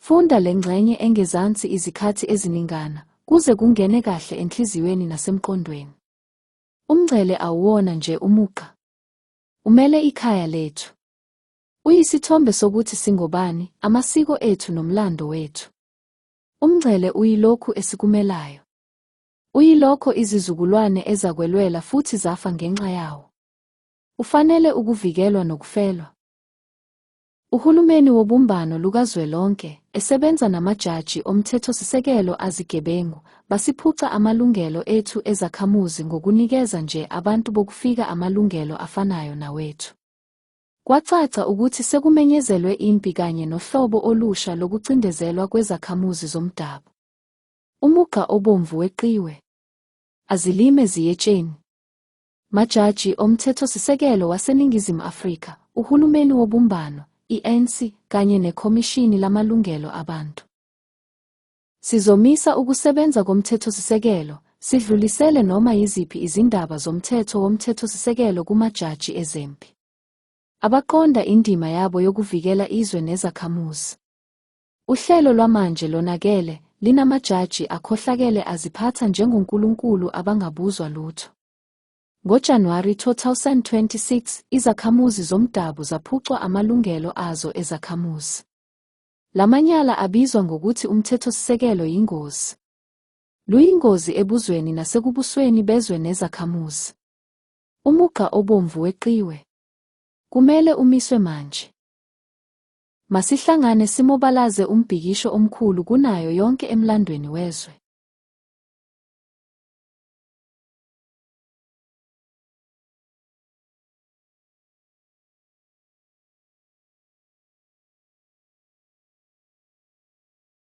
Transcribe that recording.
Funda le ngxenye engezansi izikhathi eziningana, kuze kungene kahle enhliziyweni nasemqondweni. Umngcele awuwona nje umugqa. Umele ikhaya lethu. Uyisithombe sokuthi singobani, amasiko ethu nomlando wethu. Umngcele uyilokhu esikumelayo. Uyilokho izizukulwane ezakwelwela futhi zafa ngenxa yawo. Ufanele ukuvikelwa nokufelwa. Uhulumeni wobumbano lukazwelonke, esebenza namajaji omthethosisekelo azigebengu, basiphuca amalungelo ethu ezakhamuzi ngokunikeza nje abantu bokufika amalungelo afanayo nawethu. Kwacaca ukuthi sekumenyezelwe impi kanye nohlobo olusha lokucindezelwa kwezakhamuzi zomdabu. Umugqa obomvu weqiwe. Azilime ziyetsheni. Majaji oMthethosisekelo waseNingizimu Afrika, uhulumeni wobumbano, i-ANC kanye neKhomishini Lamalungelo Abantu. Sizomisa ukusebenza koMthethosisekelo, sidlulisele noma yiziphi izindaba zomthetho woMthethosisekelo kumajaji ezempi. Abaqonda indima yabo yokuvikela izwe nezakhamuzi. Uhlelo lwamanje lonakele, linamajaji akhohlakele aziphatha njengonkulunkulu abangabuzwa lutho. NgoJanuwari 2026, izakhamuzi zomdabu zaphucwa amalungelo azo ezakhamuzi. La manyala abizwa ngokuthi umthethosisekelo yingozi. Luyingozi ebuzweni nasekubusweni bezwe nezakhamuzi. Umugqa obomvu weqiwe. Kumele umiswe manje. Masihlangane simobalaze umbhikisho omkhulu kunayo yonke emlandweni wezwe.